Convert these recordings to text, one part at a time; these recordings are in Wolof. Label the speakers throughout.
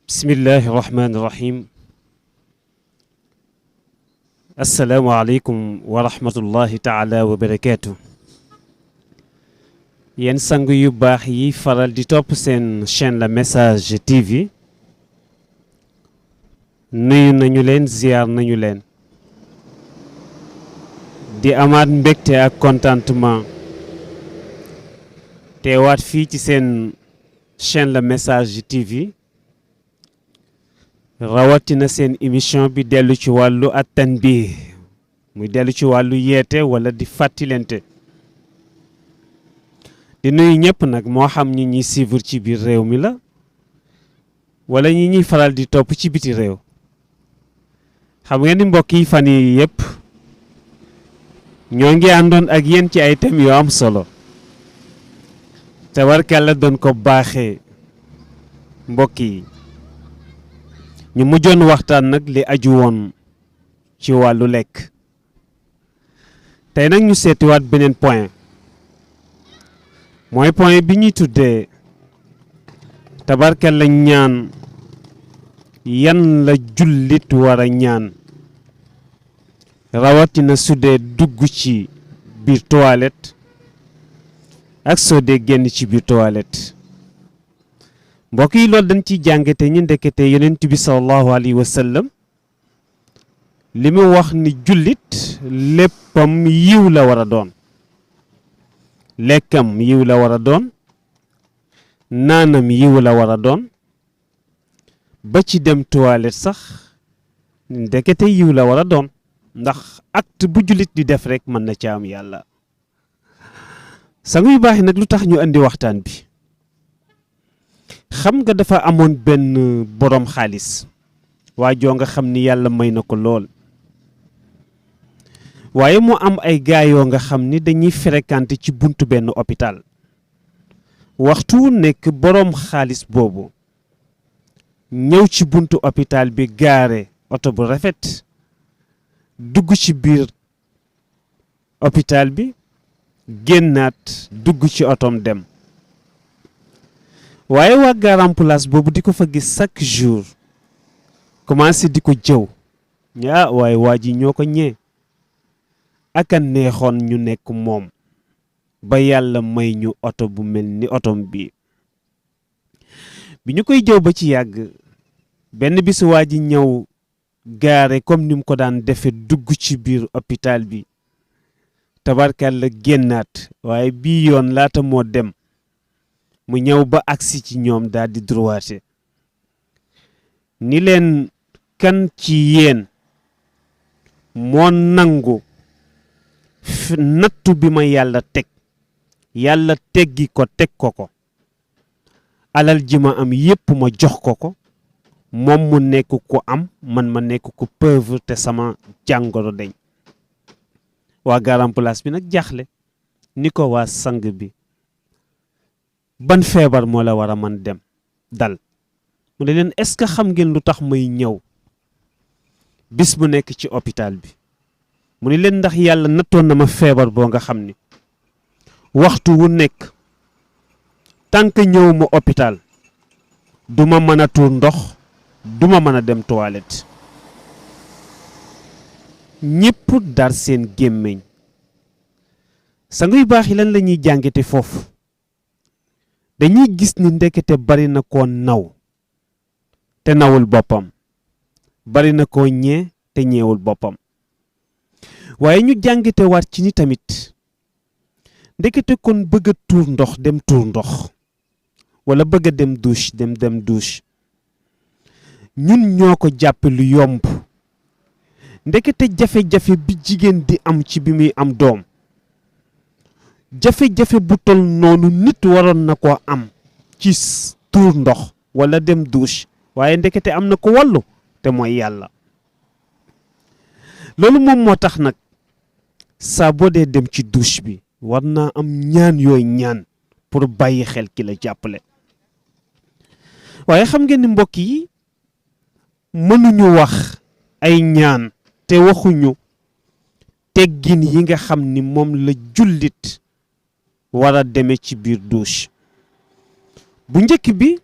Speaker 1: بسم الله الرحمن الرحيم السلام عليكم ورحمة الله تعالى وبركاته yen sang yu baax yi faral di topp seen chaîne la message TV nuyu nañu leen ziar nañu leen di amaat mbégte ak contentement teewaat fii ci seen chaîne la message TV rawatina seen émission bi dellu ci wàllu at-tanbih muy dellu ci wàllu yeete wala di fàttilente di nuyu ñëpp nag moo xam ñi ñuy suivre ci biir réew mi la wala ñi ñuy faral di topp ci biti réew xam ngeen ni mbokk yi fan yi yëpp ñoo ngi àndoon ak yéen ci ay thèmes yu am solo te warkàlla doon ko baaxee mbokk yi ñu mujjoon waxtaan nag li aju woon ci wàllu lekk tey nag ñu seetiwaat beneen point mooy point bi ñuy tuddee tabarkalla ñaan yan la jullit war a ñaan rawatina su dee dugg ci biir toilette ak soo dee génn ci biir toilette mbokk yi loolu dañ ciy jàngate ñu ndekete yonent bi sallallahu alayhi wa sallam li mu wax ni jullit léppam yiw la war a doon lekkam yiw la war a doon naanam yiw la war a doon ba ci dem toilette sax ndekete yiw la war a doon ndax acte bu jullit di def rek mën na ca am yàlla sangu yu baax nag lu tax ñu andi waxtaan bi xam nga dafa amoon benn borom xaalis waa joo nga xam ni yàlla may na ko lool waaye mu am ay gaayoo nga xam ni dañuy fréquenté ci buntu benn hôpital waxtu nekk borom xaalis boobu ñëw ci buntu hôpital bi gaare oto bu rafet dugg ci biir hôpital bi génnaat dugg ci otom dem waaye waa garam place boobu di ko fa gis chaque jour commencé di ko jëw ñaa waaye waa ji ñoo ko ñee aka neexoon ñu nekk moom ba yàlla may ñu oto bu mel ni otom bi ñu koy jëw ba ci yàgg benn bis waa ji ñëw gaare comme ni mu ko daan defe dugg ci biir hôpital bi tabarkalla génnaat waaye bii yoon laata moo dem mu ñëw ba agsi ci ñoom daal di droité ni leen kan ci yéen moo nangu nattu bi ma yàlla teg yàlla teggi ko teg ko alal ji ma am yépp ma jox ko moom mu nekk ku am man ma nekk ku pauvre te sama jàngoro deñ waa garam place bi nag jaaxle ni ko waa sang bi ban feebar moo la war a man dem dal mu ne leen est-ce que xam ngeen lu tax may ñëw bis bu nekk ci hôpital bi mu ne leen ndax yàlla nattoon na ma feebar boo nga xam ni waxtu wu nekk tant que ñëw ma hôpital du ma mën a tuur ndox du ma mën a dem toilette ñépp dar seen gémmiñ sangu yu baax yi lan la ñuy jàngate foofu dañuy gis ni ndekete bari na koo naw te nawul boppam bari na koo ñee te ñeewul boppam waaye ñu jàngate waat ci ni tamit ndekete kon bëgg a tuur ndox dem tuur ndox wala bëgg a dem douche dem douche ñun ñoo ko jàppe lu yomb ndekete jafe-jafe bi jigéen di am ci bi muy am doom jafe-jafe bu tol noonu nit waroon na ko am ci tuur ndox wala dem douche waaye ndekete am na ko wallu te mooy yàlla loolu moom moo tax nag saa boo dee dem ci douche bi war naa am ñaan yooyu ñaan pour bàyyi xel ki la jàppale waaye xam ngeen ni mbokk yi mënuñu wax ay ñaan te waxuñu teggin yi nga xam ni moom la jullit war a demee ci biir douche bu njëkk bi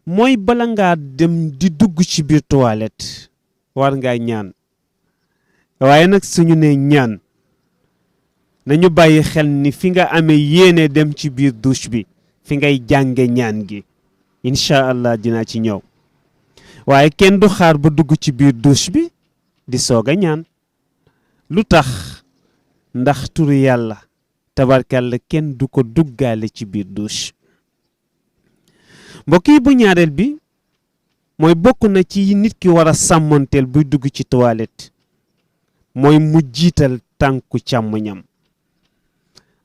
Speaker 1: mooy bala ngaa dem di dugg ci biir toilette war ngaa ñaan waaye nag suñu ne ñaan nañu bàyyi xel ni fi nga amee yéene dem ci biir douche bi fi ngay jànge ñaan gi incha allah dinaa ci ñëw waaye kenn du xaar ba dugg ci biir douche bi di soog a ñaan lu tax ndax turu yàlla tabarkalla kenn du ko duggaale ci biir douche mbokk yi bu ñaareel bi mooy bokk na ci nit ki war a sàmmanteel buy dugg ci toilette mooy mu jiital tànku càmmoñam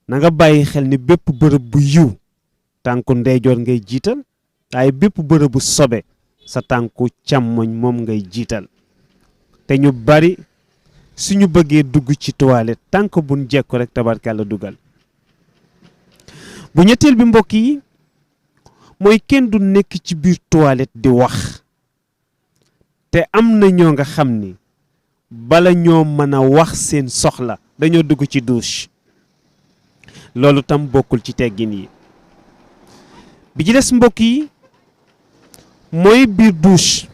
Speaker 1: na nga bàyyi xel ni bépp bërëb bu yiw tànku ndeyjoor ngay jiital waaye bépp bërëb bu sobe sa tànku càmmoñ moom ngay jiital te ñu bari suñu bëggee dugg ci toilette tànk buñ jekku rek tabarkalla dugal bu ñetteel bi mbokk yi mooy kenn du nekk ci biir toilette di wax te am na ñoo nga xam ni bala ñoo mën a wax seen soxla dañoo dugg ci douche loolu tam bokkul ci teggin yi bi ci des mbokk yi mooy biir douche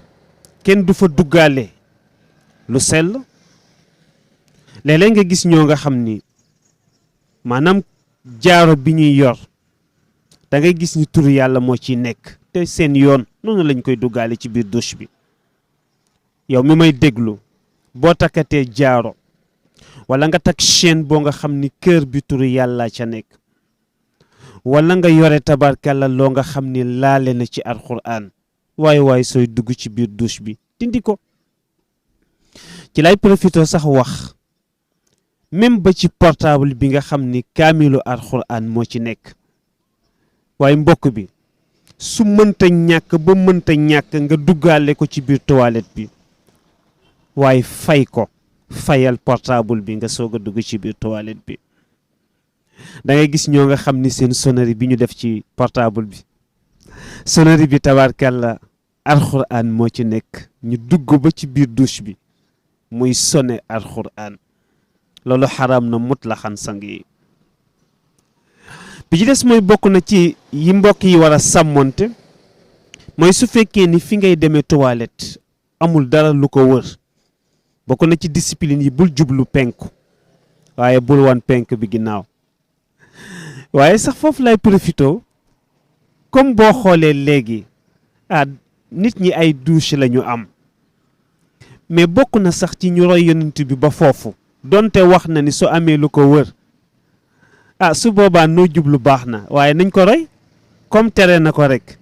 Speaker 1: kenn du fa duggaale lu sell léeg-léeg nga gis ñoo nga xam ni maanaam jaaro bi ñuy yor da ngay gis ni turu yàlla moo ciy nekk te seen yoon noonu lañ koy duggaale ci biir douche bi yow mi may déglu boo takkatee jaaro wala nga takk chaîne boo nga xam ni kër bi turu yàlla ca nekk wala nga yore tabarkalla loo nga xam ni laale na ci alxuraan waaye sooy dugg ci biir douche bi dindi ko ci lay profité sax wax même ba ci portable bi nga xam ni kaamilu alxuraan moo ci nekk waaye mbokk bi su mënta ñàkk ba mënta ñàkk nga duggaale ko ci biir toilette bi waaye fay ko fayal portable bi nga soog a dugg ci biir toilette bi da ngay gis ñoo nga xam ni seen sonnerie bi ñu def ci portable bi sonnerie bi tabarkalla alxuraan moo ci nekk ñu dugg ba ci biir douche bi muy sonné alxuraan loolu xaraam na mutlaxan sang yi bi ci des mooy bokk na ci yi mbokk yi war a sàmmonte mooy su fekkee ni fi ngay demee toilette amul dara lu ko wër bokk na ci discipline yi bul jublu penku waaye bul wan penk bi ginnaaw waaye sax foofu lay profito comme boo xoolee léegi nit ñi ay douche la ñu am mais bokk na sax ci ñu roy yonent bi ba foofu donte wax na ni su amee lu ko wër su boobaa noo jublu baax na waaye nañ ko roy comme tere na ko rek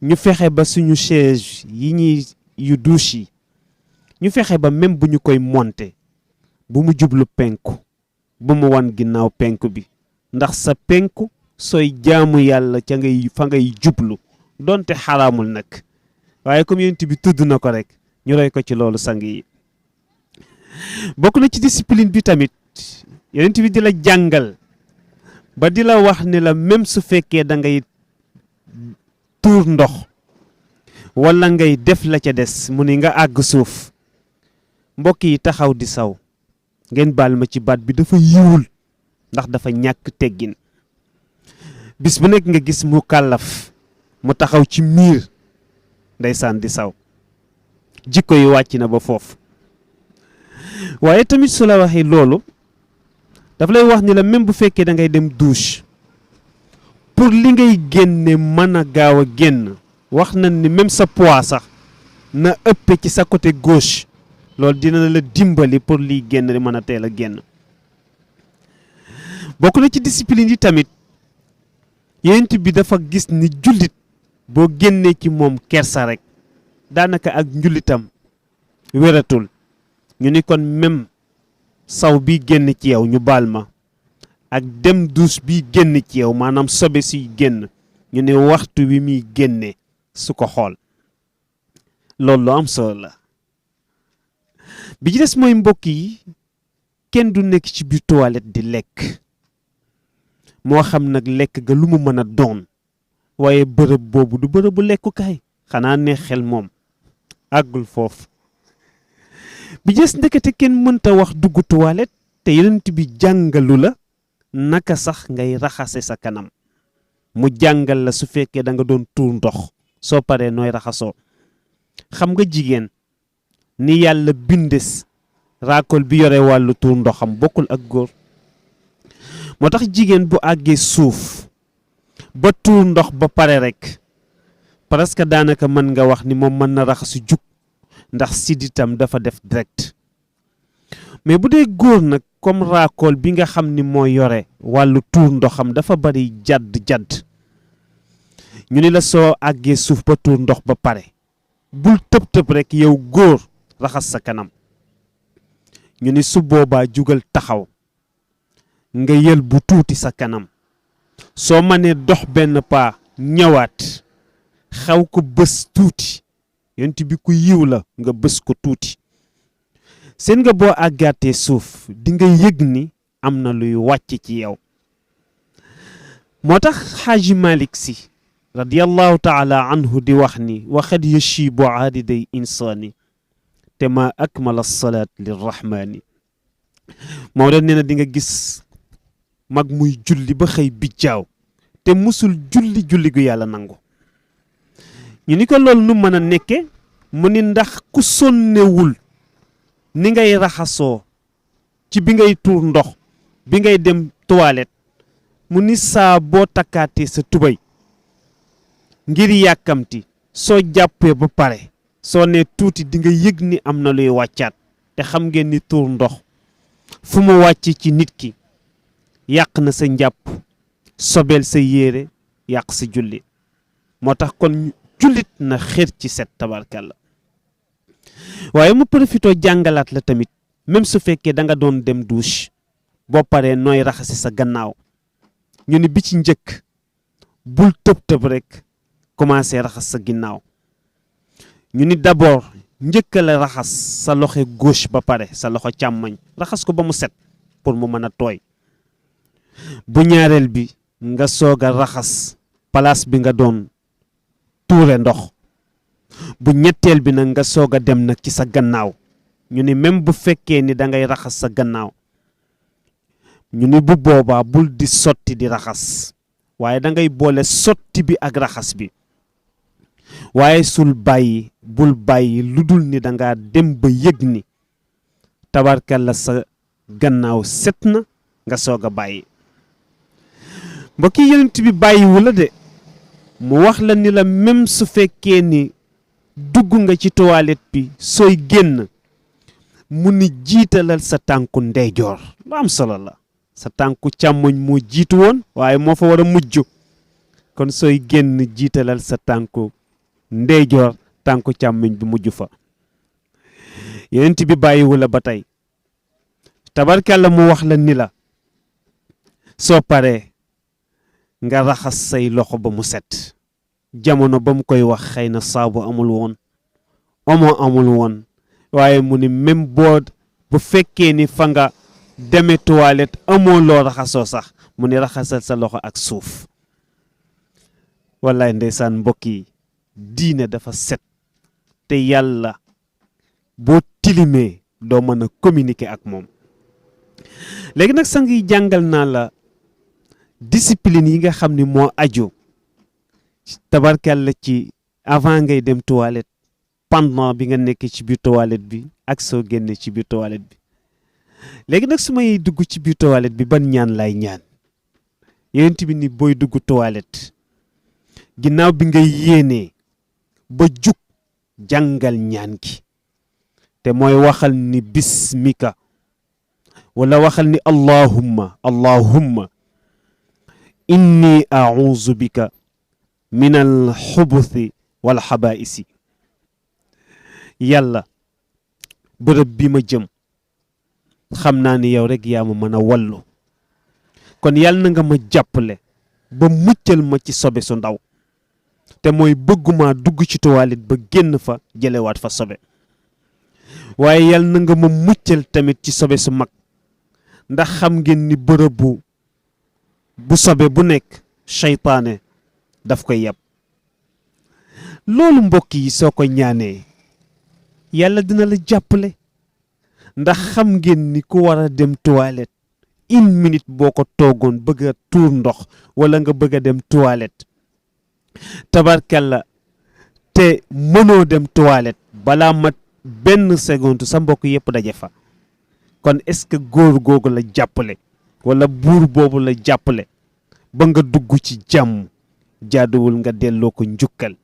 Speaker 1: ñu fexe ba suñu chaise yi ñuy yu douche yi ñu fexe ba même bu ñu koy monter bu mu jublu penku bu mu wan ginnaaw penku bi ndax sa penku sooy jaamu yàlla ca ngay fa ngay jublu donte xaraamul nag waaye comme yonent bi tudd na ko rek ñu roy ko ci loolu sang yi bokk na ci discipline bi tamit yonent bi di la jàngal ba di la wax ne la même su fekkee da ngay tuur ndox wala ngay def la ca des mu ni nga àgg suuf mbokk yi taxaw di saw ngeen baal ma ci baat bi dafa yiwul ndax dafa ñàkk teggin bis bu nekk nga gis mu kàllaf mu taxaw ci miir ndeysaan di saw jikko yi wàcc na ba foofu waaye tamit su la waxee loolu daf lay wax ni la même bu fekkee da ngay dem douche pour li ngay génne mën a gaaw a génn wax na ni même sa poids sax na ëppe ci sa côté gauche loolu dina la dimbali pour liy génn di mën a teel a génn bokk na ci discipline yi tamit yonent bi dafa gis ni jullit boo génnee ci moom kersa rek daanaka ak njullitam wératul ñu ni kon même saw bi génn ci yow ñu baal ma ak dem douche bi génn ci yow maanaam sobe si génn ñu ne waxtu wi muy génne su ko xool loolu lu am solo la bi ci des mooy mbokk yi kenn du nekk ci biir toilette di lekk moo xam nag lekk ga lu mu mën a doon waaye bërëb boobu du bërëbu lekkukaay xanaa ne xel moom àggul foofu bi des ndekete kenn mënta wax dugg toilette te yonent bi jàngalu la naka sax ngay raxase sa kanam mu jàngal la su fekkee da nga doon tuur ndox soo paree nooy raxasoo. xam nga jigéen ni yàlla bindes raakool bi yore wàllu tuur ndoxam bokkul ak góor. moo tax jigéen bu àggee suuf ba tuur ndox ba pare rek presque daanaka mën nga wax ni moom mën na raxasu jug ndax siditam dafa def direct. mais bu dee góor nag comme raakool bi nga xam ni moo yore wàllu tuur ndoxam dafa bari jadd ñu ni la soo àggee suuf ba tuur ndox ba pare bul tëb rek yow góor raxas sa kanam. ñu ni su boobaa jugal taxaw nga yël bu tuuti sa kanam soo mënee dox benn paa ñëwaat xaw ko bës tuuti yonent bi ku yiw la nga bës ko tuuti. seen nga boo àggaatee suuf di nga yëg ni am na luy wàcc ci yow. moo tax xaaji Malik si radiyallahu taala anhu di wax ni waxad yashibu aadiday insaani te ma akmala salaat lirrahmaani. Maodo nee na di nga gis mag muy julli ba xëy bijjaaw te musul julli gu yàlla nangu. ñu ni ko loolu nu mën a nekke mu ni ndax ku sonnewul ni ngay raxasoo ci bi ngay tuur ndox bi ngay dem toilette mu ni saa boo takkaatee sa tubay ngir yàkkamti soo jàppee ba pare soo ne tuuti di nga yëg ni am na luy wàccaat. te xam ngeen ni tuur ndox fu mu wàcc ci nit ki yàq na sa njàpp sobeel sa yére yàq sa julli. moo tax kon jullit na xër ci set tabarkalla. waaye mu profitoo jàngalaat la tamit même su fekkee da nga doon dem douche boo paree nooy raxasi sa gannaaw. ñu ni bi ci njëkk bul tëb rek commencé raxas sa ginnaaw. ñu ni d'abord njëkk la raxas sa loxo gauche ba pare sa loxo càmmoñ raxas ko ba mu set pour mu mën a tooy. bu ñaareel bi nga soog a raxas place bi nga doon tuure ndox. bu ñetteel bi nag nga soog a dem nag ci sa gannaaw. ñu ni même bu fekkee ni da ngay raxas sa gannaaw ñu ni bu boobaa bul di sotti di raxas waaye da ngay boole sotti bi ak raxas bi. waaye bul bàyyi lu dul ni da ngaa dem ba yëg ni tabarkalla sa gannaaw set na nga soog a bàyyi. mbokk yi yonent bi bàyyiwu la de mu wax la ni la même su fekkee ni dugg nga ci toilette bi sooy génn mu ni jiitalal sa tànku ndeyjoor. lu am solo la. sa tànku càmmoñ moo jiitu woon waaye moo fa war a mujj kon sooy génn jiitalal sa tànku ndeyjoor tànku càmmoñ bi mujj fa. yonent bi bàyyiwu la ba tey tabarkalla mu wax la ni la soo paree nga raxas say loxo ba mu set. jamono ba mu koy wax xëy na saabu amul woon omo amul woon waaye mu ni même bu fekkee ni fa nga demee toilette amoo loo raxasoo sax mu ni raxasal sa loxo ak suuf. wallaay ndeysaan mbokk yi diine dafa set te yàlla boo tilimee doo mën a communiquer ak moom. léegi nag sang yi jàngal naa la discipline yi nga xam ni moo aju tabarkalla ci avant ngay dem toilette pendant bi nga nekk ci biir toilette bi ak soo génne ci biir toilette bi. léegi nag su may dugg ci biir toilette bi ban ñaan lay ñaan. yonent bi ni booy dugg toilette ginnaaw bi nga yéenee ba jug jàngal ñaan gi te mooy waxal ni bismika wala waxal ni allahumma inni a'uuzu bika min al xubuthi wal xabaisi. yàlla bërëb bi ma jëm xam naa ni yow rek yaa ma mën a wallu kon yàlla na nga ma jàppale ba muccal ma ci sobe su ndaw te mooy bëgguma dugg ci toilette ba génn fa jëlewaat fa sobe. waaye yàlla na nga ma muccal tamit ci sobe su mag ndax xam ngeen ni bërëb bu sobe bu nekk seytaane daf koy yab. loolu mbokk yi soo ko ñaanee yàlla dina la jàppale ndax xam ngeen ni ku war a dem toilette 1 minute boo ko toogoon bëgg a tuur ndox wala nga bëgg a dem toilette tabarkalla te mënoo dem toilette balaa mat benn seconde sa mbokk yëpp daje fa kon est-ce que góor googu la jàppale wala buur boobu la jàppale ba nga dugg ci jàmm jaaduwul nga delloo ko njukkal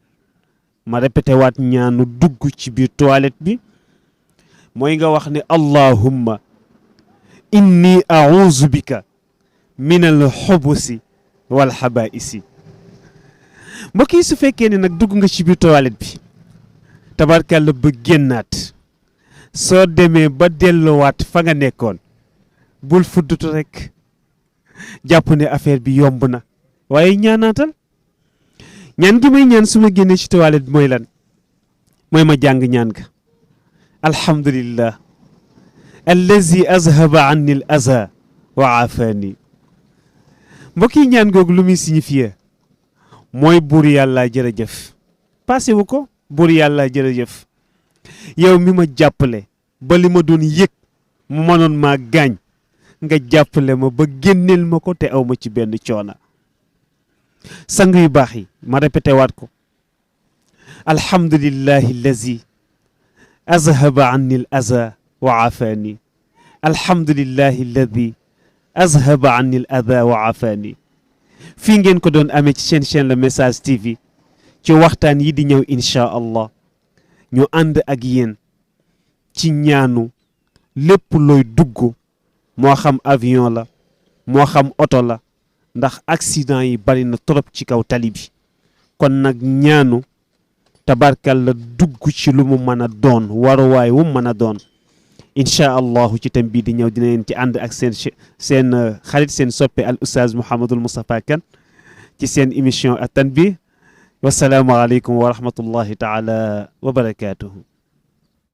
Speaker 1: ma répété waat ñaanu dugg ci biir toilette bi mooy nga wax ne allahumma inni a'uuzu bika min al xubusi wal xabaisi mbokk yi su fekkee ne nag dugg nga ci biir toilette bi tabarkàlla ba génnaat soo demee ba delluwaat fa nga nekkoon bul fuddutu rek jàpp ne affaire bi yomb na waaye ñaanaatal ñaan gi may ñaan su ma génnee ci toilette bi mooy lan mooy ma jàng ñaan ga alhamdulillah allazi azhaba anni al aza wa afani mbokk yi ñaan googu lu muy signifié mooy buur yàlla jërëjëf passé wu ko buur yàlla jërëjëf yow mi ma jàppale ba li ma doon yëg mu mënoon maa gaañ nga jàppale ma ba génneel ma ko te aw ma ci benn coona sang yu baax yi ma répété waat ko alhamdulillahi allazi azhaba anni al aza wa afani alhamdulillahi allazi azhaba anni al adha wa afani fii ngeen ko doon amee ci seen chaîne Le Message TV ci waxtaan yi di ñëw incha allah ñu ànd ak yéen ci ñaanu lépp looy dugg moo xam avion la moo xam oto la ndax accident yi bari na trop ci kaw tali bi kon nag ñaanu tabarkal la dugg ci lu mu mën a doon waruwaay wu mën a doon incha allahu ci tam bii di ñëw dina leen ci ànd ak seen xarit seen soppe al oustaz Mouhamadul Moustapha Kane ci seen émission at tanbih wasalaamu aleykum wa rahmatullahi taala wa barakatuhu